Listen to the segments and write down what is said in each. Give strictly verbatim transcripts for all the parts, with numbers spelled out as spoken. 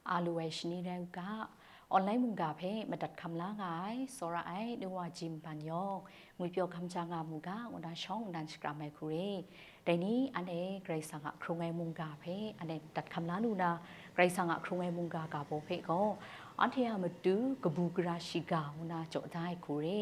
A lu ai shani rai u ga, online mungga hpe madat hkam la nga ai, tsawra ai, nu wa ji nban yawng, ngwipyaw hkam ja nga mu ga, ngu na shawng nnan shakram ai hku re. Dai ni, anhte Karai Kasang a hkrung ai mungga hpe, anhte madat hkam la lu na, Karai Kasang a hkrung ai mungga ga baw hpe gaw, anhte a matu kabu gara shiga ngu na jaw da ai hku re.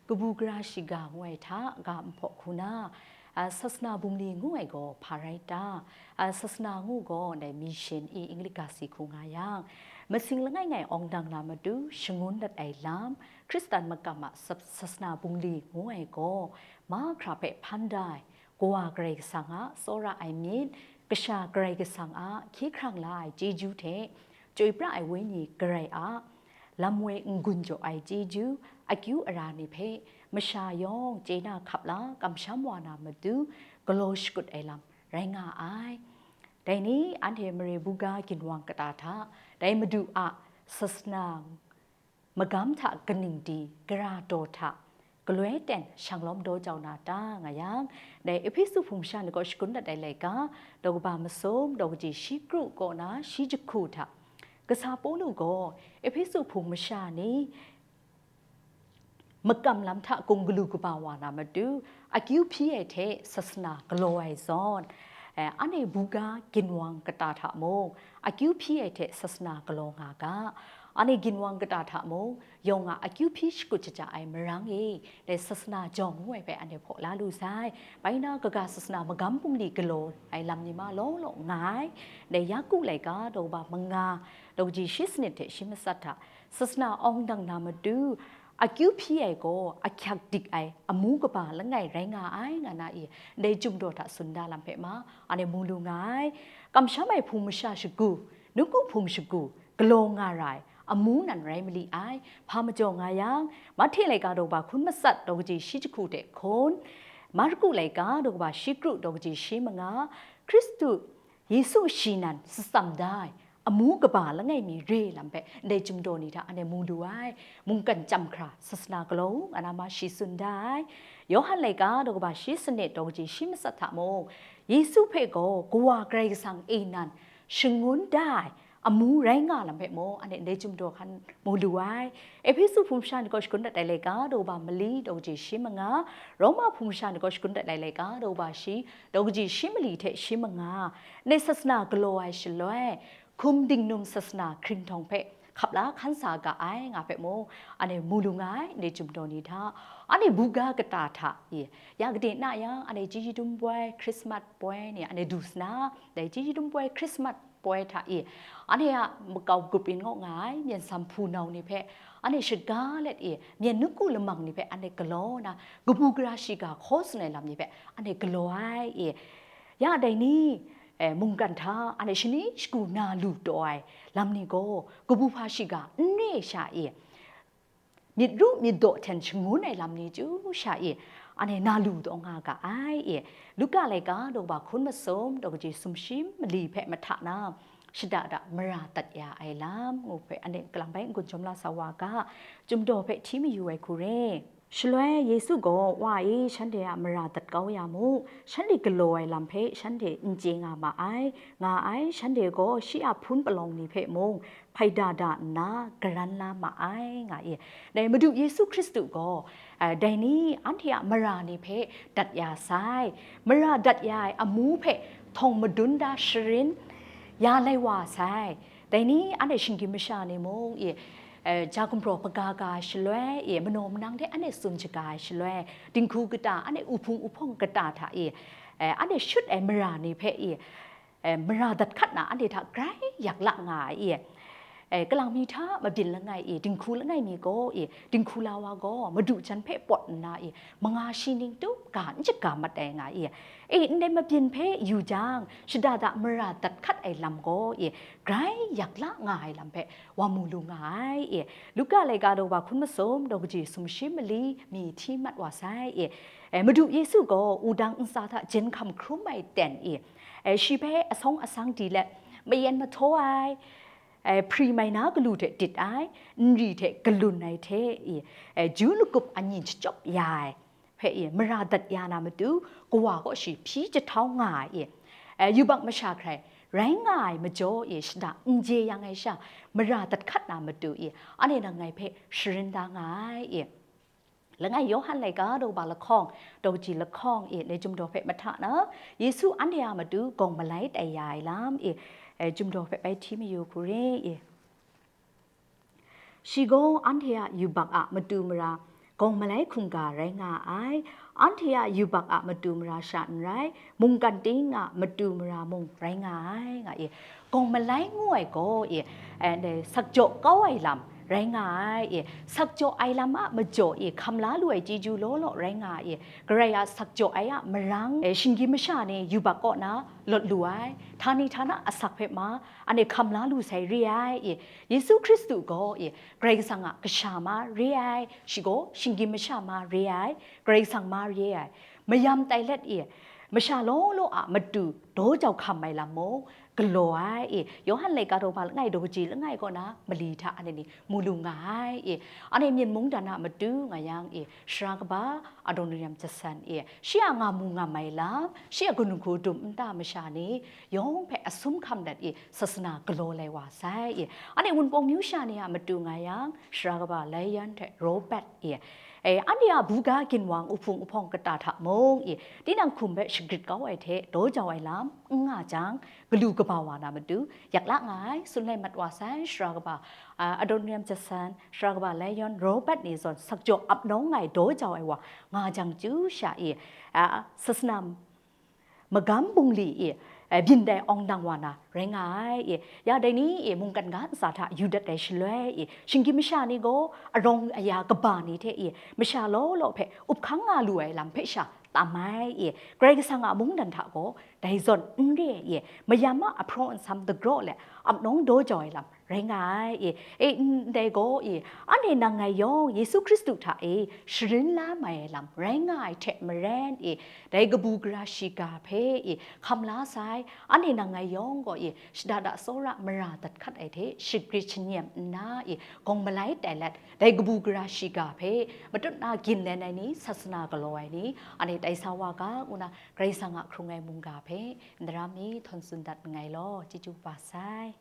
Kabu gara shiga ngu ai hta ga nhpaw hku na, a, sasana bungli ngu ai gaw hpa rai ta? A, sasana ngu gaw ndai mission i English ga si hku nga yang, masing langai ngai awng dang na matu shangun dat ai lam, Hkristan makam a sap-, sasana bungli ngu ai gaw, mahkra hpe hpan da ai, Kawa Karai Kasang a tsawra ai myit, Kasha Karai Kasang a hkye hkrang la ai chyeju hte, chyoi pra ai Wenyi Karai a lam woi n-gun jaw ai chyeju, akyu ara ni hpe masha yawng chye na hkap la kamsham wa na matu galaw shakut ai lam rai nga ai. Dai ni, anhte mare buga ginwang kata hta, dai Madu a sasana magam hta kaning di, gara daw hta, galoi ten shanglawm daw jau na ta nga yang, dai Ehpesu hpung masha ni kaw shakun dat ai laika, daw kaba masum, daw kaji shi kru kaw na shi jahku hta, kasa Pawlu gaw Ehpesu hpung masha ni makam lam hta gung galu kaba wa na matu, akyu hpyi ai hte sasana galaw ai zawn, eh, anhte buga ginwang kata hta mung, akyu hpyi ai hte sasana galaw nga ga. Anhte ginwang kata hta mung, yawng a akyu hpyi shakut shaja ai marang e, dai sasana jawng ngu ai hpe anhte hpaw la lu sai. Bai na kaga sasana magam bungli galaw ai lam ni ma law law nga ai. Dai Yaku laika daw kaba manga, daw kaji shi sanit hte shi matsat hta, sasana awng dang na matu, akyu hpyi ai gaw ahkyak dik ai amu kaba langai rai nga ai, nga na i, ndai Chyum daw hta tsun da lam hpe ma, anhte mu lu nga ai. Kamsham ai hpung masha shagu, nawku hpung shagu, galaw nga ra ai amu nan rai mali ai. Hpa majaw nga yang, Mahte laika daw kaba hkun matsat daw kaji shi jahku hte hkun, Marku laika daw kaba shi kru daw kaji shi manga, Hkristu Yesu shi nan shatsam da ai amu kaba langai mi re lam hpe ndai Chyum daw ni hta anhte mu lu ai. Mungkan chyam hkra sasana galaw u, nga na ma shi tsun da ai. Yawhan laika daw kaba shi sanit daw kaji shi matsat hta mung, Yesu hpe gaw Kawa Karai Kasang e nan shangun da ai amu rai nga lam hpe mung, anhte ndai Chyum daw hkan mu lu ai. Ehpesu hpung masha ni kaw shakun dat ai laika daw kaba mali daw kaji shi manga, Roma hpung masha ni kaw shakun dat ai laika daw kaba shi daw kaji shi mali hte shi manga, ndai sasana galaw ai shaloi, hkum dingnum sasana hkringhtawng hpe hkap la hkan sa ga ai, nga hpe mung, anhte mu lu nga ai, ndai Chyum daw ni hta. Anhte buga kata hta i, ya gade na yang, anhte chyeju dum poi, Hkrismat poi ni anhte du sa na, dai chyeju dum poi, Hkrismat poi hta i, anhte a makau gup yin ngaw nga ai, myen sam hpunau ni hpe anhte shaga let i, myen nawku lamang ni hpe anhte galaw na, kabu gara shiga hkaw tsun ai lam ni hpe anhte galaw ai i, ya dai ni, eh, mungkan hta anhte shani shagu na lu taw ai lam ni gaw, kabu hpa shiga n re sha i, myit ru myit daw hten shangun ai lam ni chyu sha i, anhte na lu taw nga ga ai i, Luka laika daw kaba hkun masum daw kaji sumshi mali hpe mahta na, shada da mara dat ya ai lam ngu hpe anhte kalang bai n-gun jawm la sa wa ga, Chyum daw hpe hti mayu ai hku re. Shaloi Yesu gaw, Wa e, shanhte a mara dat kau ya mu, shanhte galaw ai lam hpe shanhte n chye nga ma ai, nga ai, shanhte gaw shi a hpun palawng ni hpe mung hpai da da nna garan la ma ai, nga i. Dai Madu Yesu Hkristu gaw, eh, dai ni anhte a mara ni hpe dat ya sai, mara dat ya ai amu hpe htawng madun da sharin ya lai wa sai. Dai ni anhte shinggyim masha ni mung i, eh, ja gumhpraw hpaga ga ai shaloi i, manaw manang hte anhte tsun shaga ai shaloi, dinghku kata, anhte uhpung uhpawng kata hta i, eh, anhte shut ai mara ni hpe i, eh, mara dat hkat na anhte hta grai yak la nga ai i, eh, kalang mi hta mabyin langai i, dinghku langai mi gaw i, dinghku la wa gaw madu jan hpe pawt nna i, manga shi ning tup ga n shaga mat ai nga i, e, ndai mabyin hpe yu jang, shada da mara dat hkat ai lam gaw i, grai yak la nga ai lam hpe wa mu lu nga ai i, Luka laika daw kaba hkun masum daw kaji sumshi mali mi hti mat wa sai i, eh, Madu Yesu gaw wudang ntsa hta jen hkam hkrum ai ten i, eh, shi hpe asawng asang di let, mayen mahtaw ai, eh, hpri mai na galu hte dit ai, nri hte galun ai hte i, eh, ju lagup anyin shachyawp ya ai hpe i, mara dat ya na matu, kawa kaw shi hpyi jahtau nga ai i, E, yubak masha hkrai rai nga ai majaw e shada n je yang ai sha, mara dat hkat na matu e, anhte nang ngai hpe sharin da nga ai e. Langai Yawhan laika daw ba lahkawng, daw kaji lahkawng e, le jumdaw hpe mahta na, Yesu anhte a matu gawng malai tai ya ai lam e, e, jumdaw hpe bai hti mayu hku re e. Shi gaw anhte a yubak a matu mara gawng malai hkungga rai nga ai, anhte a yubak a matu mara sha n rai, mungkan ting a matu mara mung rai nga ai, nga e. Gawng malai ngu ai gaw e, sakjaw kau ai lam rai nga ai e, sakjaw ai lam a majaw e hkam la lu ai chyeju law law rai nga e, Karai a sakjaw ai a marang e, shinggyim masha ni yubak kaw na lawt lu ai, htani htana asak hpe ma, anhte hkam la lu sai re ai e, Yesu Hkristu gaw e, Karai Kasang a Kasha ma re ai, shi gaw shinggyim masha ma re ai, Karai Kasang ma re ai, mayam tai let e, masha law law a matu daw jau hkam ai lam mung galaw ai e, Yawhan laika daw ba langai daw kaji langai kaw na mali hta anhte ni mu lu nga ai e, anhte Myen mungdan a matu nga yang e, sara kaba, Adoniram Jasan e, shi a nga mu nga mai lam, shi a gun hku dum nta masha ni yawng hpe asum hkam dat e, sasana galaw lai wa sai e, anhte Wunpawng myu sha ni a matu nga yang, sara kaba Lion hte Robert e, e, anhte a buga ginwang uhpung uhpawng kata hta mung e, tinang hkum hpe shagrit kau ai hte daw jau ai lam n nga jang, galu kaba wa na matu yak la nga ai, tsun lai mat wa sai, sara kaba, a, Adoniram Jasan, sara kaba Lion, Robert ni zawn sakjaw ap nawng ai daw jau ai wa nga jang chyu sha e, a, sasana magam bungli e, e, byin dai awng dang wa na rai nga ai e, ya dai ni e, mungkan ga ntsa hta yu dat ai shaloi e, shinggyim masha ni gaw arawng aya kaba ni hte e, masha law law hpe up hkang nga lu ai lam hpe sha tam ai e, Karai Kasang a mungdan hta gaw dai zawn n re ai e, mayam a ahpraw nsam dagraw let ap nawng daw jau ai lam rai nga ai e, e, ndai gaw e, anhte nang ngai yawng Yesu Hkristu hta e sharin la mai ai lam rai nga ai hte maren e, dai kabu gara shiga hpe e hkam la sai, anhte nang ngai yawng gaw e, shada da tsawra mara dat hkat ai hte shagrit shanyem nna e, gawng malai tai let, dai kabu gara shiga hpe matut na gin len ai ni, sasana galaw ai ni, anhte tai sa wa ga, ngu na Karai Kasang a hkrung ai mungga hpe n daram mi htawn tsun dat nngai law, chyeju kaba sai.